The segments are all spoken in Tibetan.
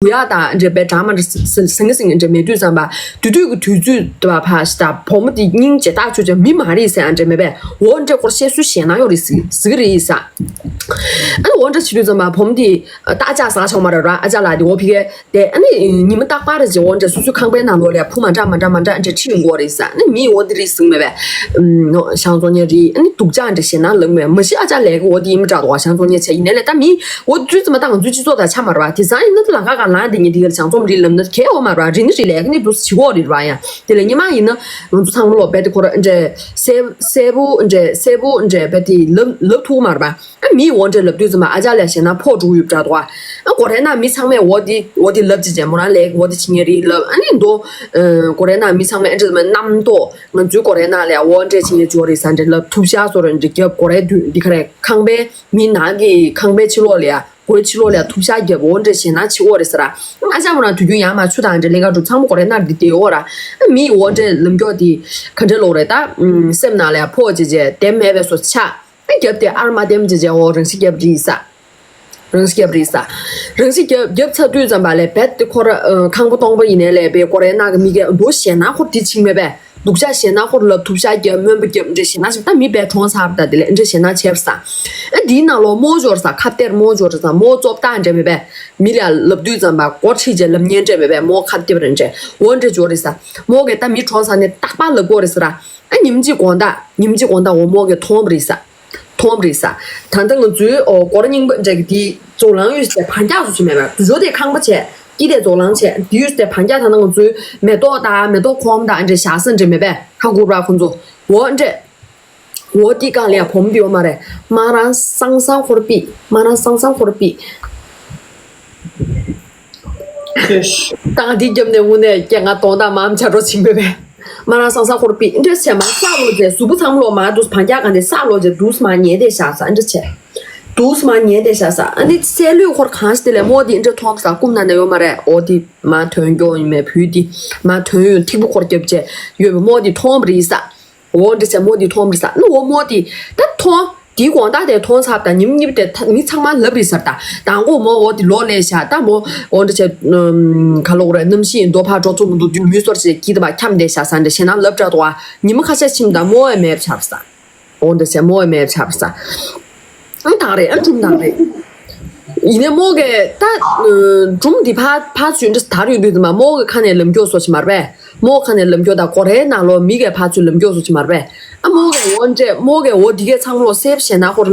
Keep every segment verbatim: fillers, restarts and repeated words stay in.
འགྲོ་ཡག་དང་འདྲ་བའི་གྲང་མ་འདྲ་ཟིང་ཟིང་ཟིང་འདྲ་མེད་དུས་ཙམ་པ་དུས་དུས་ཀྱི་དུས་ཚོད་དུ་བ་ཕ་ཞིག་དང་བུ་མོ་དེ་སྙིང་རྗེ་ཐག་ཆོད་ཅིག་མི་མ་རེད་ཟེར་ཨ་འདྲ་མེད་པས་འོ་འདྲ་སྐོར་བཤད་སྲོལ་ཞེད་སྣང་ཡོད་རེད་ཟིག་ཟིག་རེད་ས། ཨ་ནི་འོ་འདྲ་བྱེད་དུས་ཙམ་པ་བུ་མོ་དེ་ད་ཨ་ཅག་ཟ་ཆོག་མ་རེད་ར། ཨ་ཅག་ལགས་དེ་འོ་ཕི་གེ་དེ་ཨ་ནི་ཉི་མ་རྟག་པར་རེ་བཞིན་འོ་འདྲ་སོ་སོའི་ཁང་པའི་ནང་ལོགས་ལ་བུ་མ་འདྲ་མ་འདྲ་མ་འདྲ་འདྲ་ཁྲིད་ཡོང་གི་རེད་ས། ཨ་ནི་མི་འོ་འདི་རེད་ཟིག་མེད་པས། ཤང་ཚོང་ཉེ་རེད། ཨ་ནི་སྡུག་ཅག་འདྲ་ཞེད་སྣང་ལངས་མེད། མ་གཞི་ཨ་ཅག་ལས་ཀ་འོ་འདི་ཡིན་མི་དྲག་འདུག་ཤང་ཚོང་ཉེ་བྱས་ཡིན་ནའི་ལས་ད་མི་འོ་དུས་ཙམ་པ་ད་ང་ཚོའི་སྤྱི་ཚོགས་དང་ཆ་མ་རེད་བ། དེ་ཙང་ཡིན་ན་ད་ལམ་ཁ་གང་ལངས་དེ་ངས་དེ་གར་ལྗང་ཚོམ་རེད་ལབ་ན་གལ་འོ་མ་རེད་བ། རེད་ནི་རེད། ལས་ཀ་ནི་འདུག་སེ་བྱེད་ཀྱི་ཡོད་རེད་བ། ཡང་དེ་ལས་སྔོན་མ་ཡིན་ན་ང་ཚོ་ཚང་མ་ལོག་རྦད་དེ་ཁོ་ར་འདྲ་གསལ་གསལ་པོ་འདྲ་གསལ་པོ་འདྲ་རྦད་དེ་ལབ་ལབ་ཐུབ་མ་རེད་བ། ཨ་མིས་འོ་འདྲ་ལབ་དུས་ཙམ་པ་ཨ་ཅག་ལ་ཞེད་སྣང་ཕོག་འགྲོ་གི་ཡོད་པ་འདྲ་འདུག་ཨ་སྒོ་རའི་ནང་མི་ཚང་མས་འོ་འདི་འོ་འདི་ལབ་ཅིག་བྱས་མོ་རང་ལས་འོ་འདི་བྱེད་མཁན་རེད་ལབ། ཨ་ནི་མདོ་སྒོ་རའི་ནང་མི་ཚང་མས་ཨ་འདྲ་ཙམ་རྣམ་རྟོག་ང་ཚོའི་སྒོ་རའི་ནང་ལ་འོ་འདྲ་བྱེད་མཁན་ཅིག་ཡོད་རེད་ས་འདྲ་ལབ། ཐུབ་ཤ་བཟོ་ར་འདྲ་རྒྱབ། སྒོ་རའི་མདུན་འདི་ག་རེ་ཁང་པའི་མི་ནང་གི་ཁང་པའི་ཕྱི་ལོགས་ལ་ཡ་སྒོའི་ཕྱི་ལོགས་ལ་ཡ་ཐུབ་ཤ་རྒྱབ་འོ་འདྲ་ཞེད་སྣང་བྱེད་ཀྱི་ཡོད་རེད་ས་ར། ཨ་ཅག་མོ་རང་དུས་རྒྱུན་ཡར་མར་ཆུ་དང་འདྲ་ལེན་ག་འགྲོ། ཚང་མ་སྒོ་རའི་ནང་འདི་བསྡད་ཡོད་ར། ཨ་མིས་འོ་འདྲ་ལབ་མགྱོགས་དེ་ག་འདྲ་ལོག་རེད་ད། སེམས་ནང་ལ་ཡ་ཕོག་བྱས་བྱས་བདེ་མེད་པའི་བཟོ་ཆགས། རྒྱབ་དེ་ཨར་མ་ལྡེམ་ཅེ་ཅེ་འོ་རང་ཤི་རྒྱབ་རེད་ས། རང་ཤི་རྒྱབ་རེད་ས། རང་ཤི་རྒྱབ་རྒྱབ་ཚར་དུས་ཙམ་པ་ལས་རྦད་དེ་ཁོ་ར་ཁང་པ་སྟོང་པ་ཡིན་ནའི་ལས་པའི་སྒོ་རའི་ནང་གི་མི་གས་འདུག་ཞེད་སྣང་ཁོ་དེ་བྱིང་མེད་པས། སྡུག་ཅག་ཞེད་སྣང་ཁོ་ར་ལབ། ཐུབ་ཤ་རྒྱབ། རྨོན་པ་རྒྱབ་འདྲ་ཞེད་སྣང་ཞིག་ད་མི་རྦད་གྲོངས་ཚར་བ་ད་དེ་ལས་འདྲ་ཞེད་སྣང་བྱས་པ་ས། ཨ་དེའི་ནང་ལོགས་མོ་འབྱོར་ས་ཁ་གཏད་མོ་འབྱོར་ས་མོ་བཙོག་ཏག་འདྲ་མེད་པས། མི་ལ་ལབ་དུས་ཙམ་པ་སྒོ་ཁྲིད་བྱས་ལབ་མཁན་འདྲ་མེད་པས། མོ་ཁ་གཏད་རེད་འདྲ་འོ་འདྲ་འབྱོར་རེད་ས། མོ་གས་ད་མི་གྲོངས་ཚར་ནས་རྟག་པར་ལབ་དགོས་རེད་ས་ར། ཨ་ཉིན་གཅིག་དགོང་དག་ཉིན་གཅིག་དགོང་དག་འོ་མོ་གས་མཐོང་བ་རེད་ས། མཐོང་བ་རེད་ས། ད་ལྟ་ང་ཚོའི་འོ་སྒོར་རྙིང་པ་འདྲ་གི་དེའི་རྫོགས་ལམ་ཡོད་ས་བར་འགྱག་བཟོ་ཆུ་མེད་པ། དུ་ཇོ་དེ་ཁང་པ་བྱས་དཀྱིལ་དེ་རྫོགས་ལམ་བྱས་དེ་ཡོད་ས་བར་འགྱག་ད་ལྟ་ང་ཚོའི་མེ་ཏོག་དང་མེ་ཏོག་ཁོམ་དང་འདྲ་བཞག་ས་འདྲ་མེད་པས། ཧ་གོ་ར་ཁོ་ཚོ། འོ་འདྲ། འོ་དེ་གང་ལ་ཡ་བུ་མོ་དེ་ཡོད་མ་རེད། མ་རང་སང་སང་ཧོར་པི། མ་རང་སང་སང་ཧོར་པི། ད་ང་འདི་རྒྱབ་ནས་དངོས་གནས་སྐད་ང་གདོང་དང་མམ་ཆ་འགྲོ་ཕྱིན་པས་པས། མ་རང་སང་སང་ཧོར་པི་འདྲ་བྱས་མ་ས་ལོ་རྗེ་གཟུགས་པོ་ཚང་མ་ལོ་མ་འདུག་བང་རྒྱག་ག་འདི་ས་ལོ་རྗེ་འདུག་མ་ཉལ་དེ་བཞག་ས་འདྲ་བྱས། འདུག་མ་ཉལ་དེ་བཞག་ས། ཨ་ནི་སེ་ལུས་ཧོར་གང་ཞིག་དེ་ལས་མོ་དེ་འདྲ་མཐོང་ས་ཀུམ་ན་ན་ཡོད་མ་རེད། འོ་དེ་མ་ཐོན་མགྱོགས་ཡིན་མེད་བུ་དེ་མ་ཐོན་ཡོད་ཐིག་པོ་ཁོར་རྒྱབ་བྱས་ཡོད་པའི་མོ་དེ་མཐོང་བ་རེད་ས། འོ་འདྲ་བྱས་མོ་འདི་མཐོང་མི་ས་ནི་འོ་མོ་འདི་ད་མཐོང་། འདིའི་དགོང་དག་དེ་མཐོང་ཚར་དང་ཉིན་གཉིས་པ་དེ་མི་ཚང་མ་ལབ་རེད་ཟེར། ད་དང་པོ་མོ་འོ་འདི་ལོག་ལས་བཞག་ད་མོ་འོ་འདྲ་བྱས་ག་ལོག་རེད། གནམ་གཤིས་འདོ་ཕར་འགྲོ་ཚུགས་མི་འདུག་དུས་མི་སོར་བྱས་ཀྱི་ད་བ་འཁྱམས་བསྡད་བཞག་ས་འདྲ་ཞེད་སྣང་ལབ་དྲག་འདུག་ཨ་ཉི་མ་ཁ་ཤས་ཕྱིན་ད་མོ་ཡང་མེད་པ་ཆགས་ས། འོ་འདྲ་བྱས་མོ་ཡང་མེད་པ་ཆགས་ས། ཨང་དག་རེད། ཨ་སྒྲུང་དག་རེད། ཡིན་ནའི་མོ་གས་ད་སྒྲུང་འདི་ཕར་ཕར་ཚུར་འདྲ་དར་ཡོད་དུས་ཙམ་པ་མོ་གི་ཁ་ནས་ལབ་མགྱོགས་སོ་ཞིག་མ་རེད་པས། མོ་ཁ་ནས་ལབ་མགྱོགས་དང་སྒོ་རའི་ནང་ལོགས་མི་གས་ཕར་ཚུར་ལབ་མགྱོགས་སོ་ཞིག་མ་རེད་པས། ཨ་མོ་གས་འོ་འདྲས་མོ་གས་འོ་འདི་གས་ཚང་མ་ལོག་སེབ་ཞེད་སྣང་ཁོ་ར་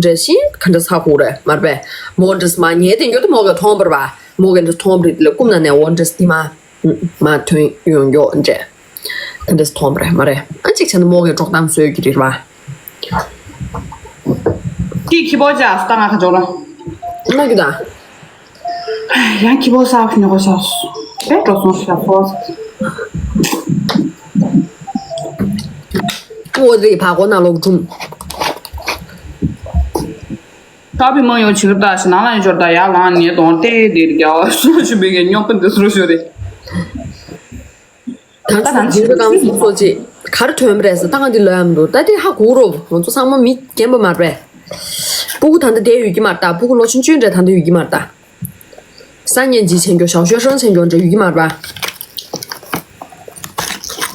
འདྲ་ཞིང་ག་འདྲ་ཚ་ཁུག་རེད་མ་རེད་པས། མོ་འདྲ་མ་ཉལ་དེ་མགྱོགས་དུ་མོ་གས་མཐོང་བར་བ་མོ་གས་འདྲ་མཐོང་བར་ལ་ཀུམ་ན་ནས་འོ་འདྲ་སྟི་མ། མ་ཐོན་ཡོང་མགྱོགས་འདྲས། དེ་འདྲས་མཐོང་པ་རེད་མ་རེད། ཨ་གཅིག་བྱས་ན་མོ་གས་དཀྲོག་གཏམ་བཟོས་ཀྱི་རེད་བ། ཀི་ཁི་པོ་ཅག་སྟ་ང་ཁ་ཅོག་ལ། མ་གི་ད། ཡང་ཁི་པོ་སག་ཉོ་གོ་ཤག་སོ། དེ་འགྲོ་སོང་ཤག་ཕོ། ཨོ་རེད་བ་གོ་ན་ལོག་འགྲུམ། ད་བི་མ་ཡོང་ཆི་གི་ད་ཞི་ནང་ལ་ཡོད་ཅོར་ད་ཡར་ལངས་ནས་གདོང་ཏེ་དེར་རྒྱ་བ་སོ་ཞུ་བི་གའི་ཉོག་པ་འདི་སོ་ཞུ་རེད། ད་ད་ད་ཇི་འདྲ་གང་སོ་སོ་ཅི་གར་ཐོན་པ་རེད་ཟེར་ད་ང་འདི་ལོས་ཡམ་འདུག་ད་དེ་ཧ་གོ་རོ་ང་ཚོ་ཚང་མ་མི་རྒན་པ་མ་རེད། སྤུ་གུ་ད་ལྟ་བསྡད་ཡོད་ཀྱི་མ་རེད་ད། སྤུ་གུ་ལོ་ཆུང་ཆུང་འདྲ་ད་ལྟ་ཡོད་ཀྱི་མ་རེད་ད། སང་ཉིན་ཇི་ཆེན་གྱོ་ཞའོ་ཤོ་ཧྲང་ཆེན་གྱོ་འདྲ་ཡོད་ཀྱི་མ་རེད་པ།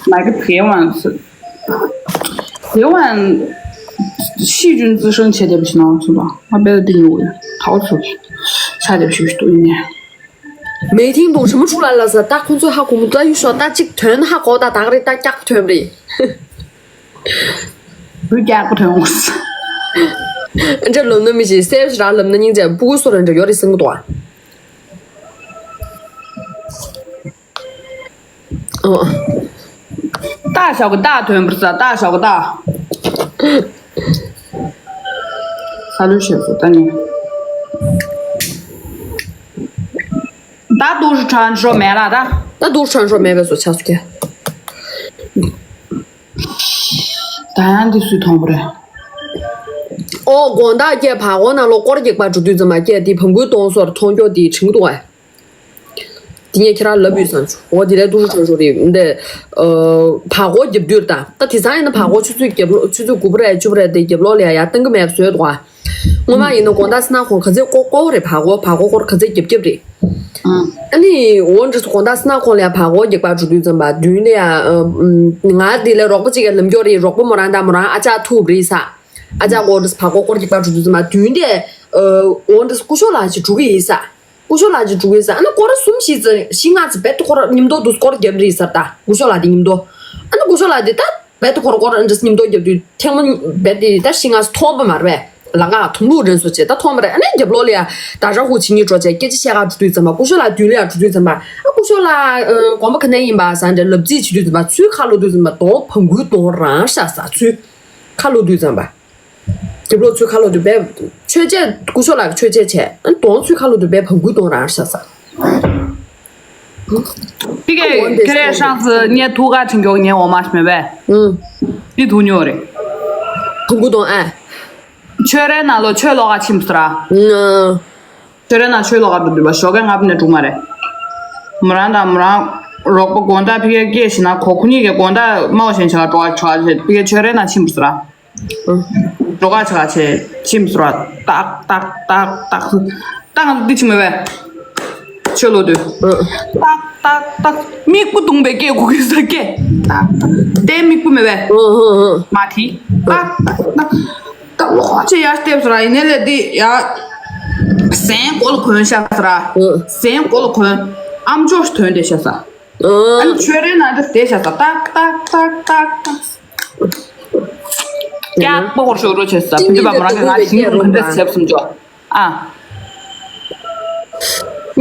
买个台湾是，台湾细菌滋生切点不行了，是吧？我别的病有，好吃，差点去对面。 མེ་ཐིང་དུང་ཧྲི་མོ་ཕྲུག་ལ་ལ་ས་ད་ཁོང་ཚོས་ཧ་གོ་མོ་ད་ཡུ་ཤོ་ད་གཅིག་ཐོན་ཧ་གོ་ད་དག་རེད་ད་ཀྱག་ཐོན་རེད། བུ་ཀྱག་པོ་ཐོན་འོང་། འདྲ་ལོ་ན་མི་ཞིག་སེ་བྱ་ར་ལབ་ན་སྙིང་རྗེ་སྤུ་གུ་སོ་ར་འདྲ་ཡོད་རེད་སེང་གི་འདུག་ཨ། ཨོ། ད་ཞོག་གི་ད་ཐོན་པར་ས་ད་ཞོག་གི་ད། ས་ལུ་ཤེས་སོ་ད་ནི། ད་དུ་ཧྲན་ཧྲོ་མེད་ལ་ད། ད་དུ་ཧྲན་ཧྲོ་མེད་པའི་སོ་ཆ་སུ་ཀྱེ། ད་ཡང་འདི་སུས་མཐོང་པ་རེད། ཨོ་དགོང་དག་སྐྱེ་བ་གོ་ན་ལོ་སྐོར་རྒྱག་པ་འགྲོ་དུས་ཙམ་པ་སྐྱེ་དེ་བམ་གུའི་གཏོང་སོར་མཐོང་རྒྱོ་དེ་དྲིང་འདུག་ཨ། དེ་ངས་ཁྱེད་རང་ལབ་ཡོད་ཙང་ཆུ་འོ་དེ་ལས་དུ་ཧྲན་ཧྲོ་རེད་འདི། བ་གོ་རྒྱབ་དུས་ད་ད་དེ་ཚང་ཡིན་ན་བ་གོ་ཆུ་ཚོད་རྒྱབ་ལོ་ཆུ་ཚོད་དགུ་པ་རེད་བཅུ་པ་རེད་དེ་རྒྱབ་ལོ་ལ་ཡ་ཡ་བཏང་གི་མེད་པ་བཟོས་འདུག་ཨ། སྔོན་མ་ཡིན་ན་དགོང་དག་སྣ་ཁོང་ག་ཚད་ཀོ་ཀོ་རེད། བ་གོ་བ་གོ་སྐོར་ག་ཚད་རྒྱབ་རྒྱབ་རེད། ཨ་ནི་འོ་འདྲ་སོ་དགོང་དག་སྣ་ཁོང་ལ་བ་གོ་རྒྱག་པ་འགྲོ་དུས་ཙམ་པ་མདུན་ལ་ཡ། ང་དེ་ལ་རོགས་པ་གཅིག་ག་ལམ་མགྱོགས་རེད། རོགས་པ་མོ་རང་དང་མོ་རང་ཨ་ཅག་ཐུག་རེད་ས། ཨ་ཅག་འོ་འདྲ་བ་གོ་སྐོར་རྒྱག་པ་འགྲོ་དུས་ཙམ་པ་མདུན་དེ། འོ་འདྲ་སྐུ་ཞབས་ལགས་ཅིག་འགྲོ་གི་ཡིན་ས། སྐུ་ཞབས་ལགས་ཅིག་འགྲོ་གི་ཡིན་ས། ཨ་ནི་སྐོར་གསུམ་བཞི་ཙམ་བཞི་ལྔ་ཙམ་རྦད་དེ་སྐོར་མཉམ་དུ་འདུག་སྐོར་རྒྱབ་རེད་ས། ད་སྐུ་ཞབས་ལགས་དེ་མཉམ་དུ། ཨ་ནི་སྐུ་ཞབས་ལགས་དེ་ད། རྦད་དེ་ཁོ་རང་ཁོ་རང་འདྲ་སྙིང་སྟོབས་རྒྱབ་དུས་ཐེངས་མ་རྦད་དེ་ད་ཤི་ང་མཐོང་བ་མ་རེད། ལ་ང་དུང་ལུག་རེད་སོ་བྱས་ད་མཐོང་མ་རེད། ཨ་ནི་རྒྱབ་ལོགས་ལ་ཡ་ད་ར་ཧུ་བྱེད་ཉིད་འགྲོ་བྱས་སྐད་ཆ་བཤད་ག་འགྲོ་དུས་ཙམ་པ་སྐུ་ཞབས་ལགས་མདུན་ལ་ཡ་འགྲོ་དུས་ཙམ་པ་ཨ་སྐུ་ཞབས་ལགས་དགོན་པ་ག་ནས་ཡིན་པ་ཟེར་འདྲ་ལབ་རྩིས་བྱེད་དུས་ཙམ་པ་ཚུར་ཁ་ལོ་དུས་ཙམ་པ་གདོང་བང་གུ་གདོང་རང་ཤ་ས་ཚུར་ཁ་ལོ་དུས་ཙམ་པ། རྒྱབ་ལོགས་ཚུར་ཁ་ལོ་དུས་བས་མཆོད་ཆས་སྐུ་ཞབས་ལགས་ཀྱི་མཆོད་ཆས་བྱས་ཨ་ནི་གདོང་ཚུར་ཁ་ལོ་དུས་བས་བང་གུ་གདོང་རང་ཤ་ས། ཏི་ཀེ་ཁེ་རེ་ཧྲང་སི་ངས་ཐུག་ག་ཆེན་མགྱོགས་ངས་འོ་མ་ཞིམ་པས། ཨུ། ཏི་ཐུག་ཉོ་རེད། ཕུང་པོ་དང་ཨ། ཆོས་རའི་ནང་ལོ་ཆོས་ལོག་ག་ཕྱིན་སོང་ར། ཨུ། ཆོས་རའི་ནང་ཆོས་ལོག་ག་འགྲོ་འདུག་པ་ཞོགས་ཀས་ལྔ་པ་ནས་དྲུག་མ་རེད། མོ་རང་དང་མོ་རང་རོགས་པ་དགོང་དག་ཕི་ཀེ་སྐད་ཞིག་ན་གོ་ཁུ་གཉིས་ཀྱི་དགོང་དག་མའོ་ཞན་ཆ་ག་འགྲོ་ག་ཆོག་ག་ཆེ་ཕི་ཀེ་ཆོས་རའི་ནང་ཕྱིན་སོང་ར། འགྲོ་ཁ་ཆག་ཆེ་ཁྱིམ་སོ་ཏག་ཏག་ཏག་ཏག་ཏག་ང་འདི་ཕྱི་མ་བས། ཆོས་ལོ་དུས། ཏག་ཏག་ཏག་མིག་པུ་གདུང་བའི་སྐད་གུ་གི་ས་སྐད། ཏག་ཏག་དེ་མིག་པུ་མེད་བས། མ་ཐི། ཏག་ཏག་ཏག་ཏག་ལོག་ཆེ་ཡར་ལྟེབ་སོ་ར་ཡིན་ནའི་ལས་འདི་ཡ། ཟན་གོ་ལ་གོན་ཤ་སོ་ར། ཟན་གོ་ལ་གོན། ཨམ་ཅོག་ཐོན་དེ་ཤ་ས། ཨ་ནི་ཆོས་རའི་ནང་དུ་བསྡད་བཞག་ས་ཏག་ཏག་ཏག་ཏག་ཏག་ཀྱག་པོ་ཧོར་ཤོག་རོ་བྱས་ས་ཕུ་ཏི་པ་མོ་རང་གི་ང་ཤིང་རུང་ག་འདྲ་བྱས་སོང་ཅོག་ཨ།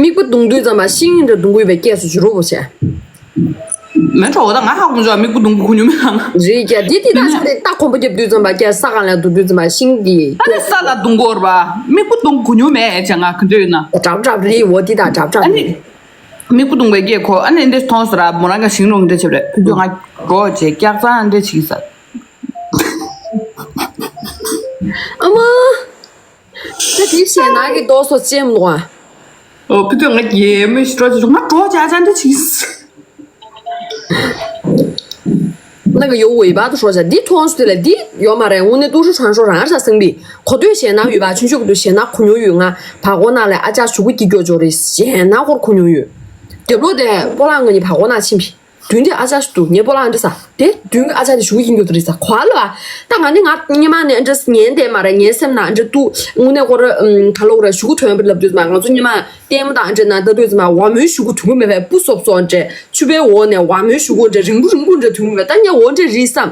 མིག་པ་གདུང་དུས་ཙམ་པ་ཤིང་འདྲ་གདུང་དགོས་པའི་སྐད་སུ་བྱུ་རུ་བོ་བྱས། མེད་ཆོག་ད་ང་ཧ་གོ་ཅོག་མིག་པ་གདུང་གི་ཁུ་ཉུ་མེད་ང་། རེད་ཀྱ་དེ་དེ་ད་ཆ་རེ་ད་གོམ་པ་རྒྱབ་དུས་ཙམ་པ་ཀྱ་ས་གང་ལ་འདུག་དུས་ཙམ་པ་ཤིང་གི་ད་ནི་ས་ལ་གདུང་གོ་ར་བ་མིག་པ་གདུང་གི་ཁུ་ཉུ་མེད་ཅེ་ང་ག་འདྲ་ཡོད་ན། གྲབ་གྲབ་རེད་འོ་དེ་ད་གྲབ་གྲབ་རེད། མིག་པ་གདུང་བའི་སྐད་ཁོ་ཨ་ནི་འདི་མཐོང་ཟེར་ར་མོ་རང་ག་ཞིང་རུང་འདི་བྱེད་རེད་ཕུ་དུ་ང་འགྲོ་བྱེད་སྐྱག་རྩང་འདི་བྱེད་ཟེར། ཨ་མ། ད་དེ་ཞེ་ན་གི་རྡོ་སོ་ཅེམ་ལོ། ཨོ་ཕུ་དུ་ང་རྒྱལ་མོ་ཞིག་འགྲོ་བྱེད་ང་འགྲོ་བྱེད་ཨ་ཅང་འདི་བྱེད། ནང་གི་ཡོ་འོས་པ་དུ་ཧྲོ་བྱ་འདི་མཐོང་སུ་དེ་ལ་འདི་ཡོད་མ་རེད་དངོས་གནས་ཏུ་ཧྲུ་ཧྲང་ཧྲོ་རང་ར་སེང་བི་གོ་ཐོས་ཞེ་ན་ཡོད་པ་ཆུན་ཆུ་གི་དུ་ཞེ་ན་ཁོ་ཉོ་ཡོད་ང་བ་གོ་ན་ལས་ཨ་ཅག་ཞུ་གུ་སྐྱི་སྐྱོ་ཅོ་རེད་ཞེ་ན་ཁོར་ཁོ་ཉོ་ཡོད། རྒྱབ་ལོ་དེ་པོ་ལ་ང་གཉིས་བ་གོ་ན་ཕྱིན་བི། མདུན་དེ་ཨ་ཅག་ཞིག་འདུག་ངའི་སྤོ་ལགས་འདི་ས། དེ་མདུན་གྱི་ཨ་ཅག་དེ་ཞུ་གི་ཡིན་རྒྱུ་དེ་རེད་ས་གོ་ཨ་ལ་བ། ད་ང་ནི་ང་སྔོན་མ་ནས་ཨ་འདྲས་ཉན་བསྡད་མ་རེད་ངའི་སེམས་ནང་ཨ་འདྲས་འདུག་དངོས་གནས་ཁོ་ར་ག་ལོག་རེད་ཞུ་གི་ཐོན་པ་ལབ་དུས་ཙམ་པ་ང་ཚོ་སྔོན་མ་ལྟད་མོ་དང་ཨ་འདྲས་ན་ལྟ་དུས་ཙམ་པ་ཝ་མོའི་ཞུ་གུ་དུང་གི་མེད་པའི་སྤུ་སོབ་སོབ་འདྲས་ཆུ་བའི་འོག་ནས་ཝ་མོའི་ཞུ་གུ་འདྲས་རིང་པོ་རིང་པོ་འདྲས་དུང་གི་མེད་ད་ངས་འོ་འདྲས་རེད་བསམ།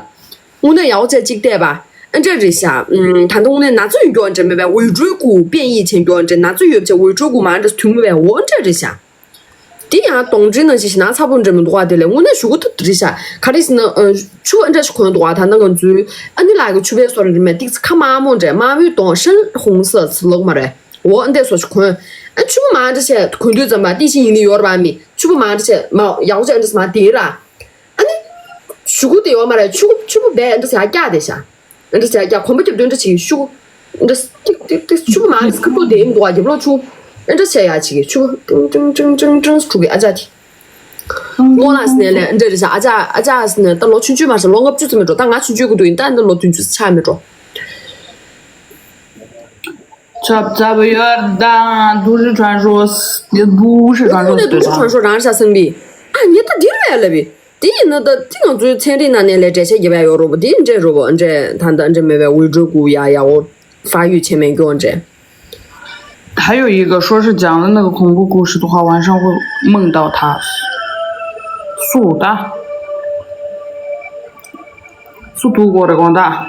དངོས་གནས་ཡག་པོ་བྱས་གཅིག་བལྟས་པ། ཨ་འདྲས་རེད་ཤག་ད་ལྟ་དངོས་གནས་ན་ཚ་ཡོད་རྒྱུ་ཨ་འདྲས་མེད་པའི་འོད་འཕྲོའི་སྐུ་པན་ཡིད་ཆེན་རྒྱུ་ཨ་འདྲས་ན་ཚ་ཡོད་བྱས་འོད་འཕྲོའི་སྐུ་མ་ཨ་འདྲས་དུང་གི་མེད་པའི་འོ་འདྲས་རེད་ཤག་དེ་ཡང་གདོང་འདྲེ་ནང་བཞིན་ཞེ་ན་ཚ་པོ་འདྲ་མི་འདུག་ག་དེ་ལས་དངོས་གནས་ཞུ་གུ་ཐུབ་དེ་རེད་ཤག་ག་རེ་ཟེར་ན་ཆུ་བོ་འདྲ་ཞིག་གོན་འདུག་ག་ད་ནང་ང་ཚོའི་ཨ་ནི་ལགས་ཀྱི་ཆུ་བའི་སོ་རེ་རེ་མེད་ཏིག་ཙི་ཁ་དམར་མོ་འདྲ་དམར་པོའི་གདོང་ཧྲན་ཧུང་ས་ཚི་ལོག་མ་རེད་འོ་འདྲ་སོ་ཞིག་གོན་ཨ་ཆུ་བོ་མ་འདྲ་ཞིག་གོན་དུས་ཙམ་པ་ཏི་ཤི་ཡིན་ནི་ཡོད་ར་མི་ཆུ་བོ་མ་འདྲ་ཞིག་མ་ཡག་པོ་ཅིག་འདྲ་མ་དེ་ར་ཨ་ནི་ཞུ་གུ་དེ་ཡོད་མ་རེད་ཆུ་ཆུ་བོ་བས་འདྲ་ཞིག་རྒྱག་དེ་ཤག་འདྲ་ཟེར་ཡ་གོམ་པ་རྒྱབ་དུས་འདྲ་ཅིག་ཤུ། འདྲ་ཏིག་ཏིག་ཏིག་ཆུ་མ་ཁ་པོ་དེ་མི་འདུག་ག་རྒྱབ་ལོག་ཆུ། འདྲ་བྱས་ཡ་ཅིག་ཆུ། ཀྲུང་ཀྲུང་ཀྲུང་ཀྲུང་ཀྲུང་ཀྲུང་གི་ཨ་ཅག་དེ། རྔོག་ལ་སི་ནས་ལས་འདྲ་རེད་ཤག་ཨ་ཅག་ཨ་ཅག་སི་ནས་ད་ལོ་ཆུང་ཆུང་མ་ཟད་ལོ་ལྔ་བཅུ་ཙམ་མི་འགྲོ་ད་ང་ཆུང་ཆུང་གི་འདུག་ཡིན་ད་འདི་ལོ་བདུན་ཅུ་ཆགས་མི་འགྲོ། ཆབ་ཆབ་ཡོད་དང་དུ་རུ་ཁྲང་ཧྲོ་སི་དུ་ཧྲི་ཁྲང་ཧྲོ་སི་དུ་ཁྲང་ཧྲོ་རང་ཤ་སེང་བི། ཨ་ཉེ་ད་འདིར་བས་ལབ་བི། དེ་ཡིན་ན་ད་དེ་ང་ཚོའི་ཚན་རིག་ནང་ནས་ལས་འགྲེལ་བཤད་རྒྱབ་ཡ་ཡོད་རོ་བོ་དེ་འདྲས་རོ་བོ་འདྲས་ད་ད་འདྲས་མེད་པའི་འུད་སྒྲོལ་དགུ་ཡ་ཡ་འོ་ཧྥ་ཡུས་ཆེ་མེད་མགྱོགས་འདྲས། 还有一个说是讲了那个恐怖故事的话，晚上会梦到他。素的，速度过的光大。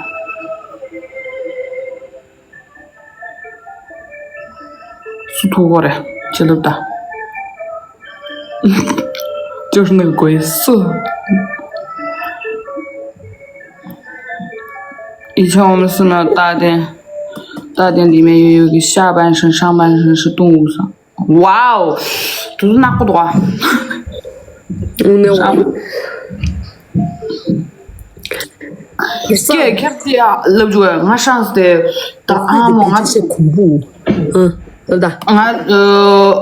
སུ་ཐུག་གོ་རེ་ཅི་ལབ་ད།就是那个鬼四。以前我们是那大殿，大殿里面也有一个下半身，上半身是动物上。哇哦，都是那个多。嗯，那我。 ཀྱེ་ཁྱེད་ཀྱིས་ལབ་བྱུང་ང་ཧྲང་སྟེ་ད་ཨ་མོ་ང་ཚེ་ཁུང་བུ་ཨ་ལ་ད་ང་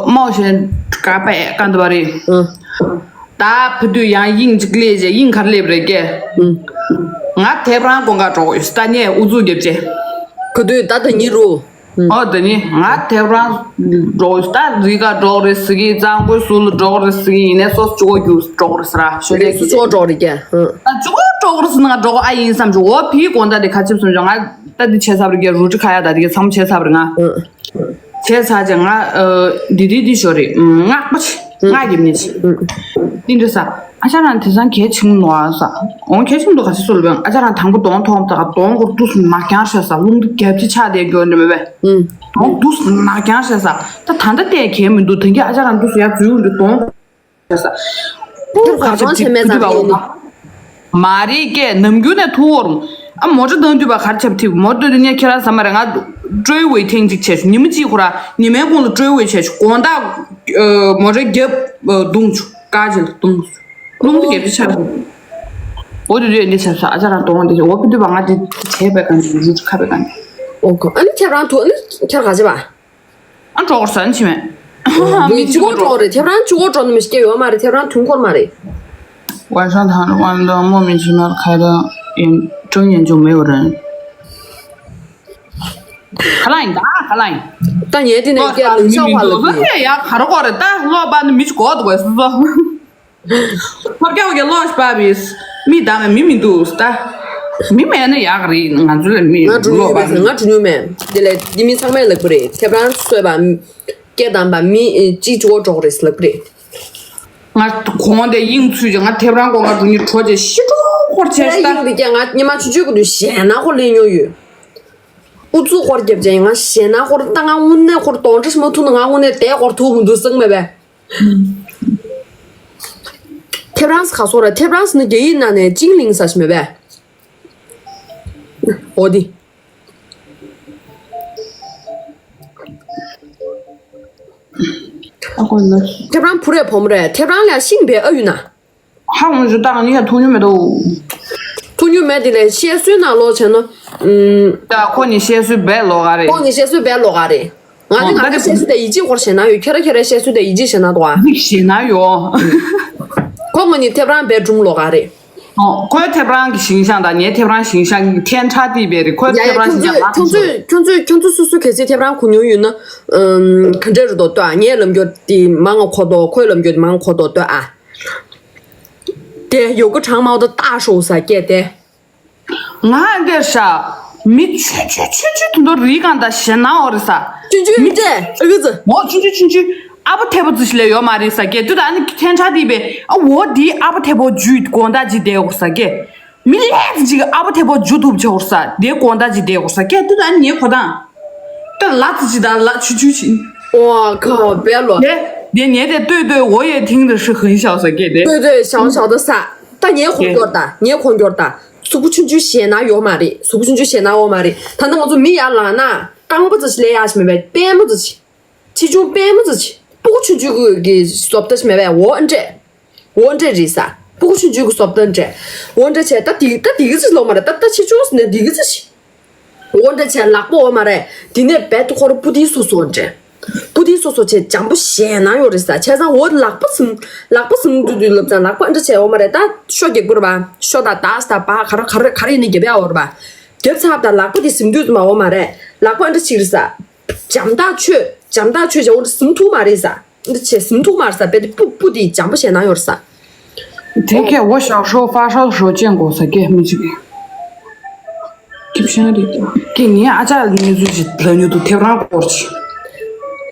མོ་ཞེན་ག་པའི་ཀ་འདི་བ་རེད་ཨ་ད་ཕུ་དུས་ཡང་དབྱིངས་གཅིག་སླེབས་རྗེས་དབྱིངས་གར་སླེབས་རེད་ཀྱེ་ཨ་ང་དེབ་རང་དགོན་ག་འགྲོ་ཡོད་ད་ཉེ་ཨུ་ཚུགས་རྒྱབ་ཅེ་ག་དུས་ད་ད་ཉི་རུ། ཨོ་དེ་ནི་ང་དེ་རང་འགྲོ་ད་རི་ཀ་འགྲོ་རེད་ཟེར་གི། གཙང་པོའི་ཟུར་ལ་འགྲོ་རེད་ཟེར་གི། ཡིན་ནའི་སོ་སོ་ཅུ་གོ་རྒྱུ་འགྲོ་རེད་ཟེར་ར་ཤོད་རེད་ཟེར་གི། ཅུ་གོ་འགྲོ་རེད་ཀྱ། ད་ཅུ་གོ་འགྲོ་རེད་ཟེར་ན་ང་འགྲོ་ཨ་ཡིན་བསམ་བྱུང་། འོ་ཕིའི་དགོང་དག་དེ་ཁ་ཆིབས་སོང་བྱུང་། ང་ད་འདི་བྱས་ཚར་རེད་ཀྱ། རུ་ཏྲི་ཁ་ཡ་ད་དེ་ག་ཚང་མ་བྱས་ཚར་རེད་ང་། བྱས་ཚར་རྗེས་ང་འདི་འདི་འདི་ཞོ་རེད། སྔགས་པ་ཆེ་སྔགས་རྒྱབ་ནས་ཆེ། འདི་འདྲ་ས། ཨ་ཅག་རང་དེང་སང་གལ་ཆེན་པོ་ནོ་ཨ་ས། འོང་གལ་ཆེན་པོ་འདུག་ག་ཅི་སུ་ལ་བས། ཨ་ཅག་རང་དང་པོ་གདོང་མཐོང་ད་ག་གདོང་སྐོར་དུས་སུ་ནག་རྐྱང་ཤ་ས། རླུང་རྒྱབ་ཅི་ཆགས་དེ་འགྱོ་འདྲ་མེད་པས། གདོང་དུས་སུ་ནག་རྐྱང་ཤ་ས། ད་ད་ལྟ་བལྟས་གལ་མི་འདུག་ད་གིན་ཨ་ཅག་རང་དུས་སུ་ཡར་འཛུལ་འདུག་གདོང་ཤ་ས། ཐེབས་ག་ཚོང་བྱེད་མེད་ཙང་ཡིན། མ་རེད་ཀྱེ། ནམ་རྒྱུན་ནས་ཐུག་འོར། ཨ་མོ་ཊ་བཏང་དུས་པ་གར་ཆབ་ཐིབ་མོ་ཊ་བཏང་དུས་ནས་ཁྱེད་རང་ཟ་མ་རེད། ང་ཀྲོའི་ཝེ་ཐེངས་གཅིག་བྱས་ཤོག་ཉི་མ་གཅིག་ཁོ་ར་ཉི་མའི་གོང་ལ་ཀྲོའི་ཝེ་བྱས་ཤོག་དགོང་དག་མོ་ཊ་རྒྱབ་བརྡུངས་ཆོག་ཀ་ཅི་ལ་བརྡུངས་ཆོག་རླུང་དུ་རྒྱབ་ཅི་ཆགས་སོང་། འོ་དུ་དུ་འདི་ཆགས་སོང་། ཨ་ཅག་རང་གདོང་འདི་འོ་པི་དུ་པ་ང་འདི་བྱས་པའི་གང་འདི་རུ་ཁ་པའི་གང་འདི། ཨོ་གོ། ཨ་ནི་ཁྱེད་རང་ཐུག་ཨ་ནི་ཁྱེད་ག་བྱེད་པ། ཨ་འགྲོ་གོ་ས་ནི་ཆི་མེད། མི་གཅིག་པོ་འགྲོ་རེད། ཐེབས་རང་གཅིག་པོ་འགྲོ་ནི་མི་སྐྱེ་ཡོད་མ་རེད། ཐེབས་རང་དུས་འཁོར་མ་རེད།晚上谈话的莫名其妙的开的，眼，睁眼就没有人。 ཁ་ལག་ཡིན་ད་ཁ་ལག་ཡིན། ད་ངས་དེ་ནས་སྐད་ལུང་ཤ་བ་ལ་ལ་ཡ་ག་རོ་གོ་རེད་ད། ལོག་པ་ནི་མི་གཅིག་གོ་འདུག་ག་སོ་སོ། ཕར་རྒྱག་གི་ལོག་པ་བིས། མི་དང་མི་མི་འདུག་ད། མི་མེད་ན་ཡག་རེད། ང་ཚོ་ལ་མི་ང་གྲུ་ཉུལ་མེད། ང་གྲུ་ཉུལ་མེད། དེ་ལས་འདི་མི་ཚང་མས་ལབ་པ་རེད། ཐེབས་རང་གསོས་པ། སྐད་བདམས་པ་མི་གཅིག་གཅིག་པོ་འགྲོ་གི་རེད་ལབ་པ་རེད། ང་གོང་དེ་དབྱིངས་ཚུད་ཀྱི་ང་ཐེབས་རང་གོ་ང་གྲུ་ཉུལ་གྲོ་རྗེ་ཤི་གྲོགས་འཁོར་བྱས་ད། དབྱིངས་འདི་སྐད་ང་ཉི་མ་ཆུང་ཆུང་གི་དུས་ཞེད་སྣང་འཁོར་ལེན་མྱོང་ཡོད། ཨུ་ཚུགས་འཁོར་རྒྱབ་ཅན་ང་ཞེད་སྣང་འཁོར་ད་ང་དངོས་གནས་འཁོར་གདོང་འདྲེ་ཞིག་མ་ཐུག་ན་ང་དངོས་གནས་དེ་འཁོར་ཐུག་མི་འདུག་སང་མེད་པས། ཐེབས་རང་ས་ག་སོ་ར། ཐེབས་རང་ས་ནི་རྒྱ་ཡིག་ནང་ནས་ཅིང་ལིང་ས་ཞིག་མེད་པས། འོ་དེ། ཨ་ཁོ་ན། ཐེབས་རང་བུ་རེད་བུ་མོ་རེད། ཐེབས་རང་ལ་ཤིང་བལ་ཨ་ཡོད་ན། ཧ་འོང་ཞུ་ད་ང་ནི་ཡ་ཐུག་མྱོང་མེད་དོ། ཐུག་མྱོང་མེད་དེ་ལས་བཤད་སྲོལ་ནང་ལོག་བྱས་ན། ཨུམ། ད་ཁོ་ནི་བཤད་སྲོལ་བལ་ལོག་ག་རེད། ཁོ་ནི་བཤད་སྲོལ་བལ་ལོག་ག་རེད། ང་ནི་ང་ད་ནི་བཤད་སྲོལ་དེ་ཡིད་ཆེས་སྐོར་ཞེད་སྣང་ཡོད། ཁྱེད་ར་ཁྱེད་རའི་བཤད་སྲོལ་དེ་ཡིད་ཆེས་ཞེད་སྣང་འདུག་ཨ། ཞེད་སྣང་ཡོད། ཁོ་ང་ནི་ཐེབས་རང་བལ་སྒྲུང་ལོག་ག་རེད། ཨོ། ཁོའི་ཐེབས་རང་གི་ཞིང་ཤང་དང་ངའི་ཐེབས་རང་ཞིང་ཤང་གི་ཁྱད་ཆ་དེ་བས་རེད། ཁོའི་ཡ་ཡ། ཐེབས་རང་ཁྱོད་ཞིང་ཤང་ཚོས་ལགས་ཁྱོད་ཚོས་ཁྱོད་ཚོས་ཁྱོད་ཚོ་སོ་སོ་གལ་སྲིད་ཐེབས་རང་གོ་མྱོང་ཡོད་ན། ཨམ། ག་འདྲ་རེད་དོ་ལྟོས་ཨ། ངའི་ལམ་སྐྱོར་དེ་མང་ང་གོ་དོ། ཁོའི་ལམ་སྐྱོར་དེ་མང་ང་གོ་དོ་ལྟོས་ཨ། དེ་ཡོ་གི་གྲངས་མང་དོ་ལྟ་ཤོག་ས་སྐད་དེ། ང་འདིར་ཤ། མི་ཆུང་ཆུང་ཆུང་ཆུང་དེ་ཚོ་རི་སྒང་ད་ཞེད་སྣང་འོ་རེད་ས། ཆུང་ཆུང་མི་མི་དེ་ཨ་གི་ཙི། མོ་ཆུང་ཆུང་ཆུང་ཆུང་། ཨ་ཕོ་ཐེ་པོ་ཙི་ཞིག་ལས་ཡོད་མ་རེད་ས་སྐད་དུ་ད་ནི་ཐན་ཆ་དེ་བས་ཨ་འོ་དེའི་ཨ་ཕོ་ཐེ་པོ་རྒྱུད་དགོང་དག་ཅིག་བསྡད་འོ་ས་སྐད། མི་ལས་ཙི་ཅིག་ཨ་ཕོ་ཐེ་པོ་རྒྱུ་ཐུབ་ཆོག་ས་དེ་དགོང་དག་ཅིག་བསྡད་འོ་ས་སྐད་དུ་ད་ནི་ངའི་གོ་དང་། ད་ལ་ཙི་ཅིག་ད་ལ་ཆུ་ཆུ་ཅིག་ཝ་ཁ་བེ་ལོ། དེ་དེ་ངས་དེ་ལྟོས་ལྟོས་འོ་ཡེ་ཐིང་དུ་ཧྲི་ཧིན་ཤའོ་ས་སྐད་དེ། ལྟོས་ལྟོས་ཤའོ་ཤའོ་ད་ས། ད་ངའི་ཁོང་སྐྱོར་ད་ངའི་ཁོང་སྐྱོར་ད། གཟུགས་པོ་ཆུང་ཆུང་ཞེད་སྣང་ཡོད་མ་རེད། གཟུགས་པོ་ཆུང་ཆུང་ཞེད་སྣང་ཡོད་མ་རེད། ད་ནི་ང་ཚོ་མི་ཡར་ལངས་ན་རྐང་པ་ཙམ་ཞིག་ལས་ཡག་ཞིག་མེད་པས། པད་མོ་ཙམ་ཞིག་ཆེ་ཆུང་པད་མོ་ཙམ་ཞིག་སྤུ་གུ་ཆུང་ཆུང་གི་བཟོ་ལྟ་ཞིག་མེད་པས། འོ་འདྲས། འོ་འདྲས་རེད་ས། སྤུ་གུ་ཆུང་ཆུང་གི་བཟོ་ལྟ་འདྲས། འོ་འདྲས་བྱས་ད་དེ་ད་དེ་གི་ཙམ་ལོག་མ་རེད། ད་ད་ཆེ་ཆུང་ཟེར་ནས་དེ་གི་ཙམ་ཞིག་འོ་འདྲས་བྱས་ལག་པ་འོ་མ་རེད། དེ་ནས་བད་དུ་ཁོ་ར་སྤུ་དེ་སོ་སོ་འདྲས། སྤུ་དེ་སོ་སོ་བྱས་འཇམ་པོ་ཞེད་སྣང་ཡོད་རེད་ས། བྱས་ཙང་འོ་ལག་པ་ཟིམ། ལག་པ་ཟིམ་དུས་དུས་ལབ་ཙང་ལག་པ་འདྲ་བྱས་འོ་མ་རེད། ད་ཤོ་རྒྱག་པོ་རེད་པ། ཤོ་དང་དཱས་དང་པ་ག་ར་ག་ར་ག་ར་ཡིན་ནའི་རྒྱབ་ཡ་འོ་རེད་པ། རྒྱབ་ཚར་དང་ལག་པ་དེ་ཟིམ་དུས་ཙམ་འོ་མ་རེད། ལག་པ་འདྲ་ཅིག་རེད་ས། འཇམ་ཐག་ཆོད། འཇམ་ཐག་ཆོད་བྱས་འོ་འདྲ་ཟིམ་ཐུབ་མ་རེད་ས། འདི་བྱས་ཟིན་ཐུག་མར་ས་པས་དེ་སྤུ་སྤུ་དེ་འཇམ་པོ་བྱས་ན་ཡོར་ས། དེ་ཁས་འོ་ཞག་ཧྲོ་ཧྥ་ཧྲལ་ཧྲོ་ཅན་གོ་ས་ཀས་མི་ཅིག་ཀིབ་ཤང་རེད་ཀྱི་ངའི་ཨ་ཅག་ལ་གནས་ཚུལ་ཞིག་ལ་ཉུ་དུ་ཐེབས་རང་སྐོར་ཅིག་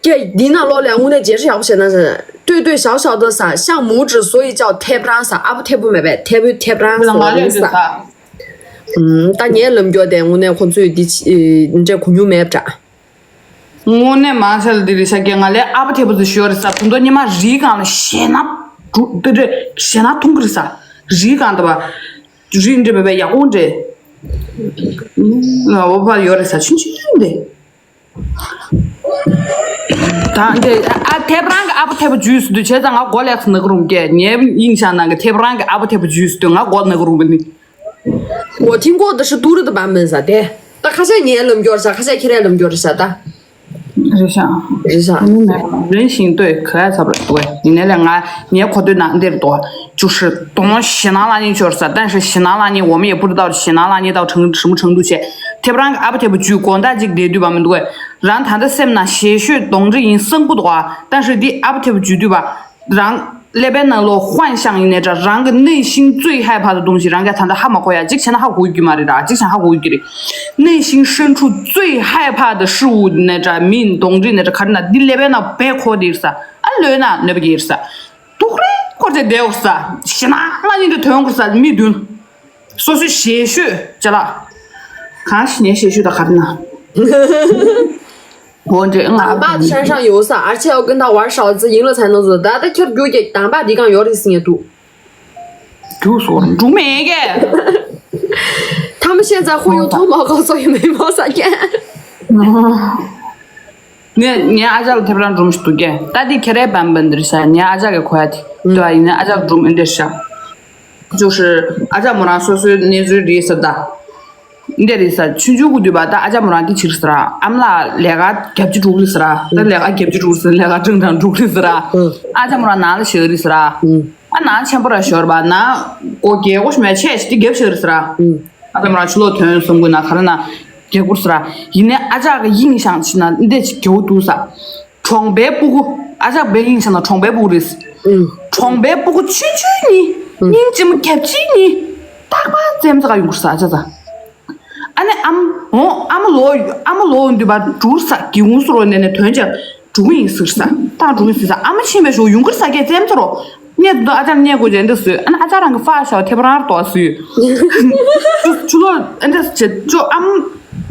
ཀྱེ་འདི་ན་ལོ་ལས་དངོས་གནས་རྗེས་ཧྲ་ཡག་པོ་བྱས་ན་ས། ལྟོས་ལྟོས་ཞག་ཞག་ཏུ་ས་ཤང་མུ་ཀྲི་སོ་ཡི་ཅག་ཐེབས་རང་ས། ཨ་བུ་ཐེབས་པོ་མེད་པས་ཐེབས་པོ་ཐེབས་རང་ས་ལ་ལས་ལ་ས། ད་ངའི་ལམ་སྐྱོར་དེ་དངོས་གནས་ཁོ་ཚོས་འདི་འདྲའི་གོ་མྱོང་མེད་པ་འདྲ། དངོས་གནས་མང་ཆེ་ལ་འདི་རེད་ཤག་ཀྱེ་ང་ལས་ཨ་ཕ་ཐེ་པོ་ཙི་ཞོ་རེད་ས། ཕུན་ཐོག་ཉི་མ་རིའི་སྒང་ལ་ཞེད་སྣང་འདུག་འདི་རེད། ཞེད་སྣང་ཐུང་གི་རེད་ས། རིའི་སྒང་དུ་བ་རི་འདྲེ་མེད་པའི་ཡག་པོ་འདྲེ། ཨོ་བ་ཡོད་རེད་ས་ཆུང་ཆུང་འདི། ད་འདི་ཨ་ཐེབ་རང་གི་ཨ་ཕ་ཐེ་པོ་ཇུས་འདུག་བྱས་ཙང་ང་མགོ་ལེགས་སུ་ན་གི་རུང་ཀྱེ་ངའི་དབྱིངས་ཤང་ནང་གི་ཐེབ་རང་གི་ཨ་ཕ་ཐེ་པོ་ཇུས་འདུག་ང་མགོ་ན་གི་རུང་གི་ནི། འོ་ཐིང་གོ་ད་ཧྲི་ཏུ་རི་ད་བ་མིན་ས་དེ། ད་ཁ་ཤས་ངའི་ལམ་སྐྱོར་ས་ཁ་ཤས་ཁྱེད་རའི་ལམ་སྐྱོར་ས་ད། རེད་ཤག་རེད་ཤག་ཨ་ནི་མེད་རེད་ཤིང་ལྟོས་ག་ཚབ་རེད་འདུག་ཡིན་ནའི་ལས་ང་ངའི་གོ་ཐོས་ནང་འདིར་འདུག་ཅུ་ཧྲི་དོང་ཞེ་ནང་ལ་ནི་འབྱོར་ས་ད་ཧྲི་ཞེ་ནང་ལ་ནི་འོ་མ་ཡེ་པུ་རི་ད་ཞེ་ནང་ལ་ནི་ད་གྲང་གྲང་གྲང་འདུག་བྱས། ཐེབས་རང་གི་ཨ་ཕ་ཐེབས་པ་བརྒྱུད་དགོང་དག་ཅིག་བསྡད་དུས་པ་མི་འདུག་གས། རང་ད་ལྟ་སེམས་ནང་ཞལ་ཤོད་གདོང་འདྲེ་ཡིན་སང་པོ་འདུག་ཨ། ད་ཧྲི་འདི་ཨ་ཕ་ཐེབས་པ་བརྒྱུད་དུས་པ། རང་ཀླད་པའི་ནང་ལོགས་ཧོན་ཤང་ཡིན་ནའི་འདྲ། རང་གི་内心最害怕的东西རང་གིས་ད་ལྟ་ཧ་མ་གོ་ཡ། གཅིག་བྱས་ན་ཧ་གོ་གི་མ་རེད་ད། གཅིག་བྱས་ན་ཧ་གོ་གི་རེད། 内心深处最害怕的事物ནའི་འདྲ། མི་གདོང་འདྲེ་ནའི་འདྲ། ག་རེ་ན་འདི་ཀླད་པའི་ནང་བས་ཁོ་དེ་རེད་ས། ཨ་ལོས་ན་གནོད་པ་གི་རེད་ས། དུག་རེད་ཁོ་ཚེ་བསྡད་འོག་ས། ཞེ་ན་ལ་ཉིན་དུ་དོན་འོག་ས་མི་བདུན། སོ་སོའི་ཞལ་ཤོད་ཅ་ལག་གང་ཞིག་ངའི་ཞལ་ཤོད་ད་ག་རེ་ན། འོ་འདྲེ་ང་当爸的身上有啥，而且要跟他玩勺子，赢了才能走。ད་ད་ཁྱོད་རྒྱུ་གི་当爸的刚有的心也赌。རྒྱུགས་སོང་འགྲུག་མེད་གས།他们现在会用脱毛膏所以眉毛撒干。 ངས་ངའི་ཨ་ཅག་ལ་ཐེབས་རང་སྒྲུང་ཞིག་འདུག་གས། ད་འདི་ཁྱེད་རའི་བན་བན་འདིར་ཤ། ངའི་ཨ་ཅག་གི་ཁོ་ཡ་དེ་འདི་བ་ཡིན་ན་ཨ་ཅག་སྒྲུང་འདིར་ཤ།就是ཨ་ཅག་མོ་རང་སོ་སོའི་གནས་ཚུལ་རེད་ཟེར་ད། འདི་རེད་ཟེར་ཆུང་ཆུང་གི་དུས་པ་ད་ཨ་ཅག་མོ་རང་འདི་ཕྱིར་ཟེར་ཨ་མ་ལགས་ལས་ཀ་རྒྱབ་ཀྱི་འགྲོ་གི་ཟེར་ད་ལས་ཀ་རྒྱབ་ཀྱི་འགྲོ་གི་ཟེར་ལས་ཀ་ཀྲང་ཀྲང་འགྲོ་གི་ཟེར་ཨ་ཅག་མོ་རང་ནང་ལ་བཞག་གི་རེད་ཟེར་ཨ་ནང་ཆེན་པོ་ར་ཞོར་བ་ནང་སྒོ་རྒྱལ་སྒོ་ཞུ་མ་ཆེ་ཞིག་འདི་རྒྱབ་བཞག་གི་རེད་ཟེར་ཨ། ཨ་ཅག་མོ་རང་ཕྱི་ལོགས་ཐོན་སོང་དགོས་ན་ག་རེ་ན་རྒྱག་དགོས་ཟེར། ཡིན་ནའི་ཨ་ཅག་གི་དབྱིངས་བཞེངས་ཕྱིན་ན་འདི་ཅིག་རྒྱའུ་འདུག་ས། གྲོང་པའི་སྤུ་གུ། ཨ་ཅག་པའི་དབྱིངས་བཞེངས་ན་གྲོང་པའི་སྤུ་གུ་རེད། གྲོང་པའི་སྤུ་གུ་ཆུང་ཆུང་གཉིས་སྙིང་རྗེ་མོ་རྒྱབ་ཆེན་གཉིས་རྟག་པར་རྩེད་མོ་རྩེ་ག་ཡོང་དགོས་ས་ཨ་ཅག་ཚ། ཨ་ནི་ཨམ་འོང་ཨ་མ་ལོ་ཨ་མ་ལོ་འདུས་པ་འགྲུར་ས་གི་ཧུང་སུ་རོ་ནས་ནས་དོན་ཅག་འགྲོ་གི་ཡིན་ཟེར་ས། ཏང་འགྲོ་གི་ཟེར་ས། ཨ་མ་ཕྱིན་པའི་ཞོགས་ཡོང་གི་རེད་ས་སྐད་རྩེད་མོ་རྩེ་རོགས། གནས་དུ་ཨ་ཅག་གནས་དགོས་ཀྱི་འདི་བཟོས། ཨ་ནི་ཨ་ཅག་རང་གི་ཕ་ཞའོ་ཐེ་བ་རང་ར་དོ་བཟོས། ཆུ་ལོ་ཨ་འདི་བྱེད་ཅོ་ཨམ་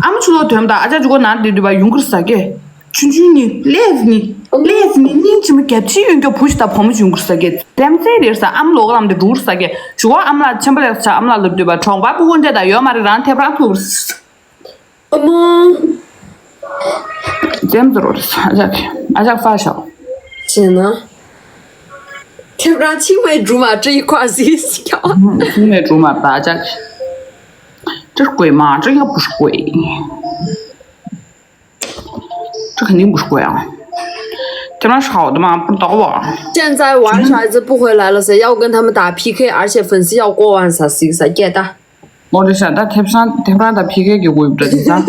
ཨ་མ་ཆུ་ལོ་དོན་དག་ཨ་ཅག་ཅུ་གོ་ནང་འདི་འདུས་པ་ཡོང་གི་རེད་ས་སྐད། ཆུང་ཆུང་གཉིས་ཀླད་གཉིས་ཀླད་གཉིས་སྙིང་རྗེ་མོ་རྒྱབ་ཆེན་གཡོན་སྐྱོར་བུ་ཞིག་དང་བུ་མོ་ཅིག་ཡོང་གི་རེད་ས་སྐད། རྩེད་མོ་རྩེ་རེད་ས། ཨ་མ་ལོག་ལམ་དེ་འགྲོ་གི་རེད་ས་སྐད། ཞུ་བ་ཨ་མ་ལགས་ཆེན་པོ་ལེགས་ཆ་ཨ་མ་ལགས་ལབ་འདུས་པ་གྲོང་པ་སྤུ་གུ་འདྲ་དང་ཡོད་མ་རེད་རང་ཐེབ་རང་ཐུག་རེད། ཨ་མ། རྩེད་མོ་རྩེ་རོགས་རེད་ས་ཨ་ཅག་གི་ཨ་ཅག་ཕ་ཞའོ། བྱས་ན། ཐེབ་རང་ཆིང་མའི་སྒྲུང་མ་བྲི་ཡི་ཁོ་ཟིག་ཁྱོ། ཆིང་མའི་སྒྲུང་མ་བྲི་ཨ་ཅག་གི། 这是鬼吗？这应该不是鬼。这肯定不是鬼啊。这边是好的吗？不知道啊。现在玩骰子不回来了噻，要跟他们打P K，而且粉丝要过万噻，是不是？给的。我这想到天上天上的 P K 给我不知道。